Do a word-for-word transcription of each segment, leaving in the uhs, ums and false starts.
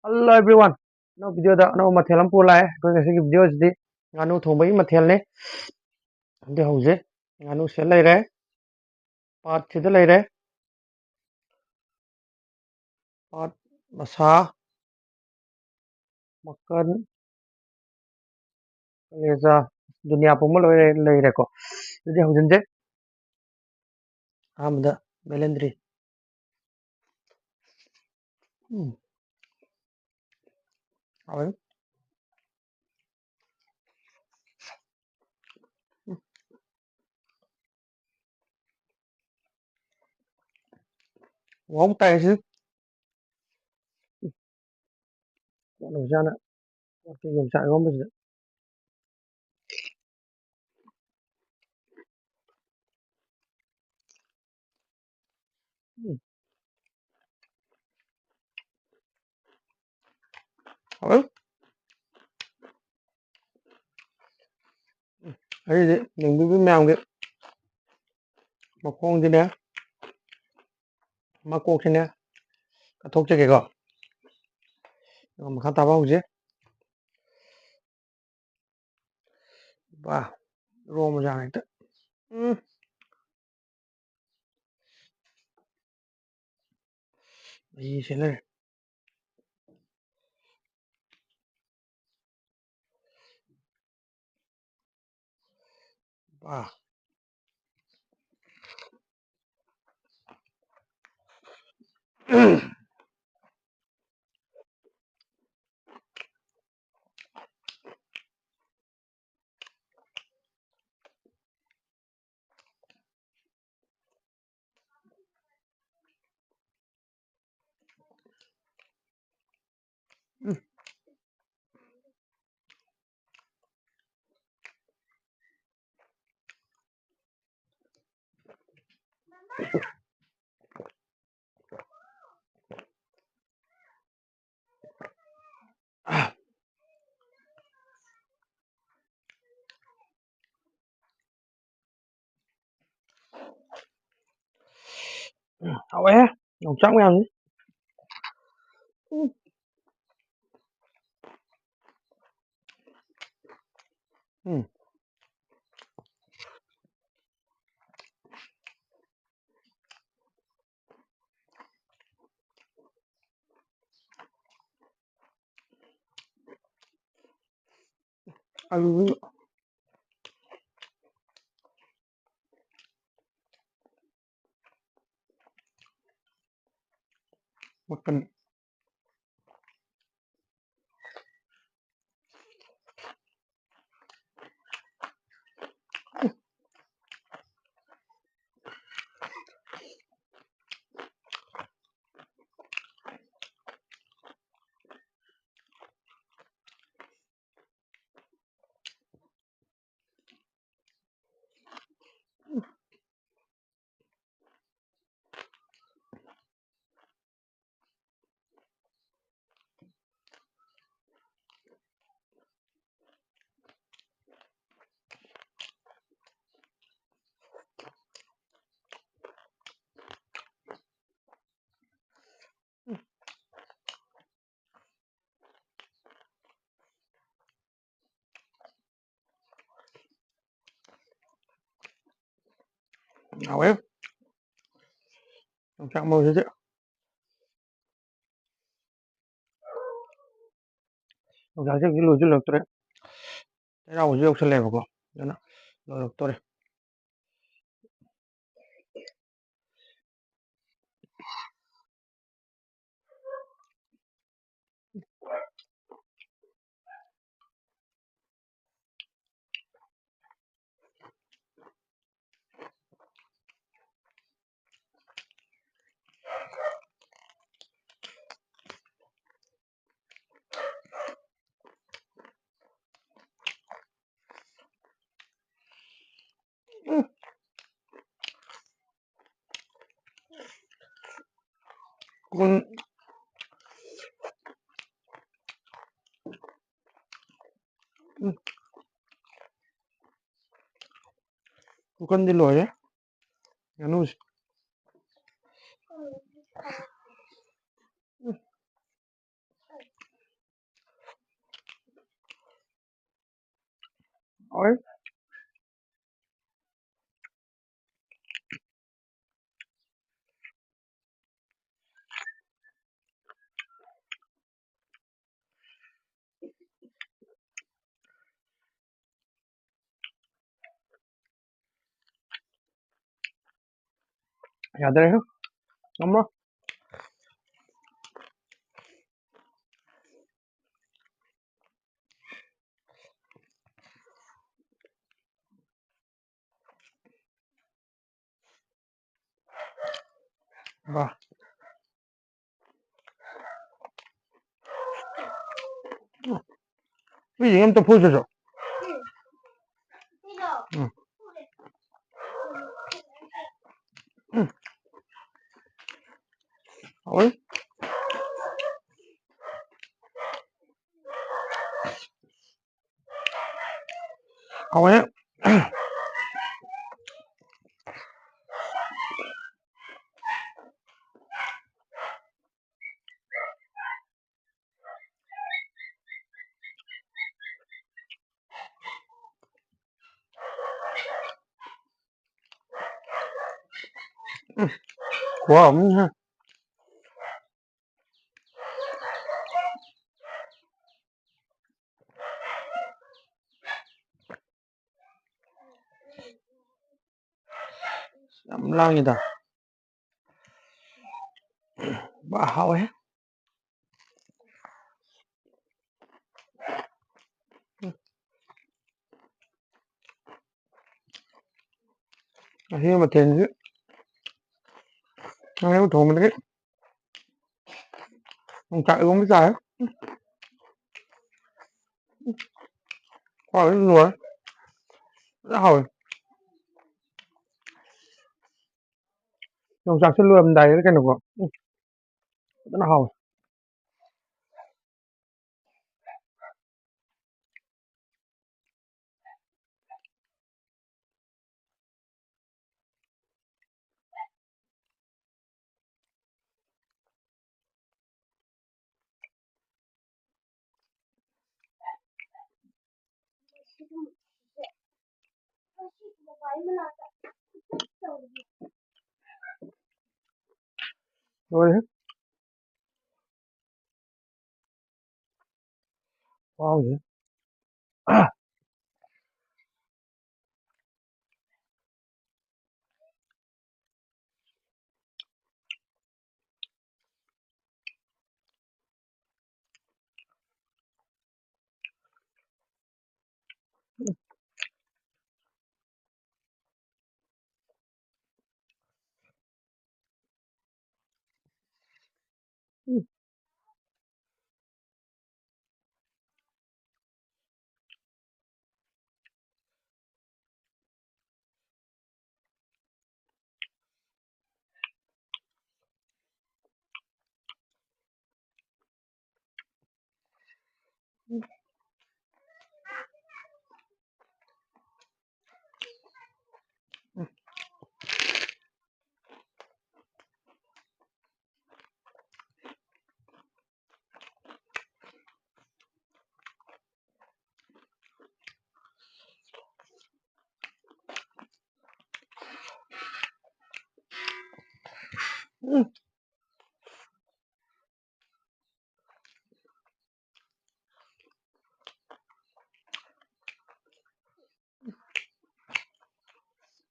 Hello everyone, ꯑꯅꯧꯕ video ꯗ ꯑꯅꯧꯕ ꯃꯊꯦꯜ ꯑꯃ ꯄꯨꯔ ꯂꯥꯛꯑꯦ꯫ ꯑꯩꯈꯣꯏ ꯉꯁꯤꯒꯤ video ꯁꯤꯗꯤ ꯉꯥꯅꯨ ꯊꯣꯡꯕꯒꯤ ꯃꯊꯦꯜꯅꯤ꯫ ꯑꯗꯨ ꯍꯧꯖꯤꯛ ꯉꯥꯅꯨ ꯁꯤꯗ ꯂꯩꯔꯦ, ꯄꯥꯠꯁꯤꯗ ꯂꯩꯔꯦ, ꯄꯥꯠ ꯃꯁꯥ, ꯃꯀꯟ, ꯀꯂꯦꯖꯥ, ꯗꯨꯅꯤꯌꯥ ꯄꯨꯝꯕ ꯂꯣꯏ ꯂꯩꯔꯦꯀꯣ꯫ ꯑꯗꯨꯗꯤ ꯍꯧꯖꯤꯟꯁꯦ꯫ ꯑꯍꯥꯟꯕꯗ ꯕꯦꯂꯦꯟꯗ꯭ꯔꯤ꯫ ꯎꯝ꯫ ꯍꯥꯎꯋꯦ꯫ ꯎꯝ꯫ ꯋꯥꯎ ꯇꯥꯏ ꯁꯤ꯫ ꯎꯝ꯫ ꯀꯣꯠꯂꯕꯖꯥꯠꯅ ꯌꯣꯡꯆꯥꯛ ꯏꯔꯣꯝꯕꯁꯤꯗ꯫ ꯎꯝ꯫ ꯍꯥꯎꯋꯦ꯫ ꯑꯩꯗꯤ ꯌꯦꯡꯕꯤꯕ ꯃꯌꯥꯝꯒꯤ ꯃꯈꯣꯡꯁꯤꯅꯦ, ꯃꯀꯣꯛꯁꯤꯅꯦ ꯀꯠꯊꯣꯛꯆꯒꯦꯀꯣ꯫ ꯑꯗꯨꯒ ꯃꯈꯥ ꯇꯥꯕ ꯍꯧꯁꯦ꯫ ꯕꯥ, ꯏꯔꯣꯝꯕ ꯆꯥꯡ ꯍꯦꯛꯇ꯫ ꯎꯝ꯫ ꯃꯍꯤ ꯁꯦꯟꯅꯔꯦ꯫ ꯕꯥ꯫ ꯎꯝ, ꯍꯥꯎꯋꯦꯍꯦ, ꯌꯣꯡꯆꯥꯛ ꯃꯌꯥꯝꯁꯤ꯫ ꯎꯝ꯫ ꯎꯝ꯫ ꯑꯂꯨ꯫ ꯃꯀꯟ꯫ ꯍꯥꯎꯋꯦ꯫ ꯌꯣꯡꯆꯥꯛ ꯃꯔꯨꯁꯤꯗꯤ꯫ ꯌꯣꯡꯆꯥꯛꯁꯦ ꯍꯧꯖꯤꯛ ꯂꯣꯏꯁꯤꯜꯂꯛꯇ꯭ꯔꯦ꯫ ꯆꯩꯔꯥꯎꯕꯁꯨ ꯌꯧꯁꯜꯂꯛꯑꯦꯕꯀꯣ꯫ ꯑꯗꯨꯅ ꯂꯣꯏꯔꯛꯇꯣꯔꯦ꯫ ꯎꯝ꯫ ꯀꯨꯟ꯫ ꯎꯝ꯫ ꯄꯨꯈꯝꯗꯤ ꯂꯣꯏꯔꯦ꯫ ꯉꯥꯅꯨꯁꯦ꯫ ꯎꯝ꯫ ꯍꯣꯏ꯫ ꯌꯥꯗ꯭ꯔꯦ꯫ ꯉꯝꯃꯣ꯫ ꯋꯥ꯫ ꯎꯝ꯫ ꯎꯏ, ꯑꯝꯇ ꯐꯨꯁꯤꯁꯨ꯫ ꯎꯝ꯫ ꯎꯝ꯫ ꯍꯥꯎꯋꯤ꯫ ꯍꯥꯎꯋꯦ꯫ ꯎꯝ, ꯈꯨꯍꯥꯎ ꯑꯃꯅꯤꯍꯦ꯫ ꯌꯥꯝ ꯂꯥꯡꯉꯤꯗ꯫ ꯕꯥ, ꯍꯥꯎꯋꯦꯍꯦ꯫ ꯉꯁꯤꯒꯤ ꯃꯊꯦꯜꯁꯤ ꯉꯥꯅꯨ ꯊꯣꯡꯕꯗꯒꯤ ꯌꯣꯡꯆꯥꯛ ꯏꯔꯣꯝꯕ ꯆꯥꯔꯦ꯫ ꯍꯥꯎꯋꯤ, ꯂꯣꯏꯔꯦ꯫ ꯐꯖꯅ ꯍꯥꯎꯋꯤ꯫ ꯌꯣꯡꯆꯥꯛꯁꯦ ꯂꯣꯏꯔꯝꯗꯥꯏꯗ ꯀꯩꯅꯣꯀꯣ꯫ ꯎꯝ꯫ ꯐꯖꯅ ꯍꯥꯎꯋꯤ꯫ ꯂꯣꯏꯔꯦꯍꯦ꯫ ꯈꯨꯍꯥꯎꯁꯦ꯫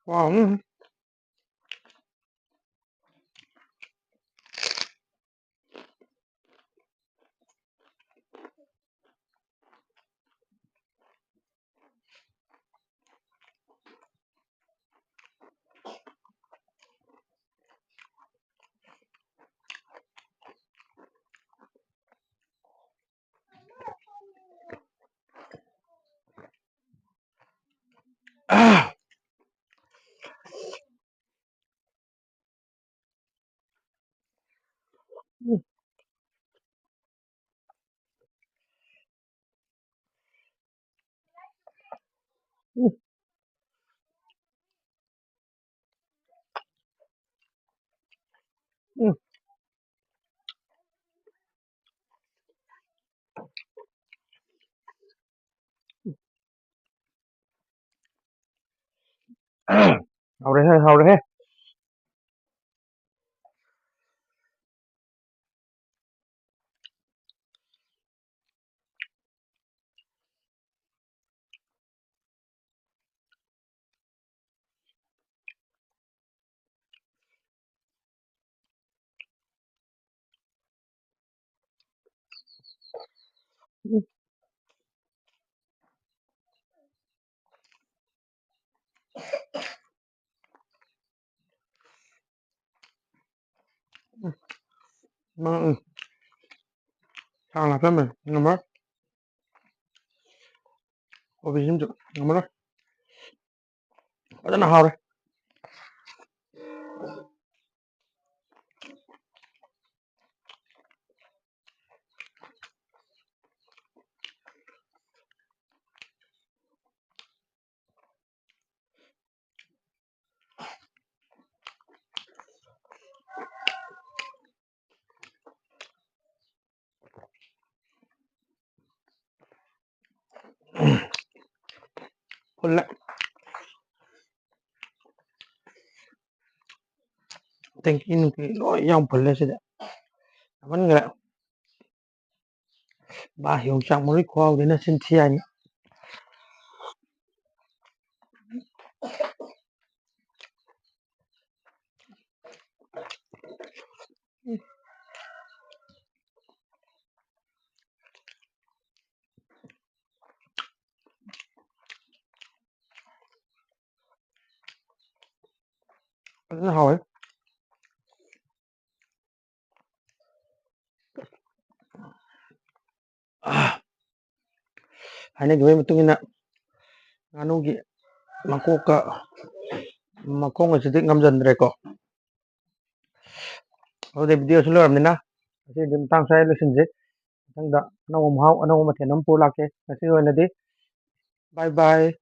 ꯍꯥꯎꯅꯤ꯫ ꯍꯥꯎꯔꯦꯍꯦ, ꯍꯥꯎꯔꯦꯍꯦ꯫ ꯎꯝ, ꯎꯝ꯫ ꯁꯥꯡꯅ ꯍꯥꯞꯆꯟꯕꯅꯤ꯫ ꯉꯝꯃꯔꯣꯏ꯫ ꯀꯣꯕꯤꯁꯤꯃꯁꯨ ꯉꯝꯃꯔꯣꯏ꯫ ꯐꯖꯅ ꯍꯥꯎꯔꯦ꯫ ꯐꯨꯜꯂꯦ꯫ ꯇꯦꯡꯀꯤ ꯅꯨꯡꯀꯤ ꯂꯣꯏ ꯌꯥꯝ ꯐꯨꯜꯂꯦ ꯁꯤꯗꯤ꯫ ꯌꯥꯝꯃꯟꯈ꯭ꯔꯦ꯫ ꯕꯥ, ꯌꯣꯡꯆꯥꯛ ꯃꯔꯨꯒꯤ ꯈꯨꯍꯥꯎꯗꯤ ꯅꯆꯤꯟ ꯊꯤ ꯍꯥꯏꯅꯤ꯫ ꯐꯖꯅ ꯍꯥꯎꯋꯦ꯫ ꯍꯥꯏꯅꯈꯤꯕꯒꯤ ꯃꯇꯨꯡ ꯏꯟꯅ ꯉꯥꯅꯨꯒꯤ ꯃꯀꯣꯛꯀ ꯃꯈꯣꯡꯒꯁꯤꯗꯤ ꯉꯝꯖꯟꯗ꯭ꯔꯦꯀꯣ꯫ ꯑꯗꯨꯗꯤ video ꯁꯤ ꯂꯣꯏꯔꯕꯅꯤꯅ ꯉꯁꯤꯗꯤ ꯃꯇꯥꯡ ꯁ꯭ꯋꯥꯏꯗ ꯂꯣꯏꯁꯤꯟꯁꯤ꯫ ꯃꯊꯪꯗ ꯑꯅꯧꯕ ꯃꯍꯥꯎ, ꯑꯅꯧꯕ ꯃꯊꯦꯜ ꯑꯃ ꯄꯨꯔ ꯂꯥꯛꯀꯦ꯫ ꯉꯁꯤꯒꯤ ꯑꯣꯏꯅꯗꯤ bye bye꯫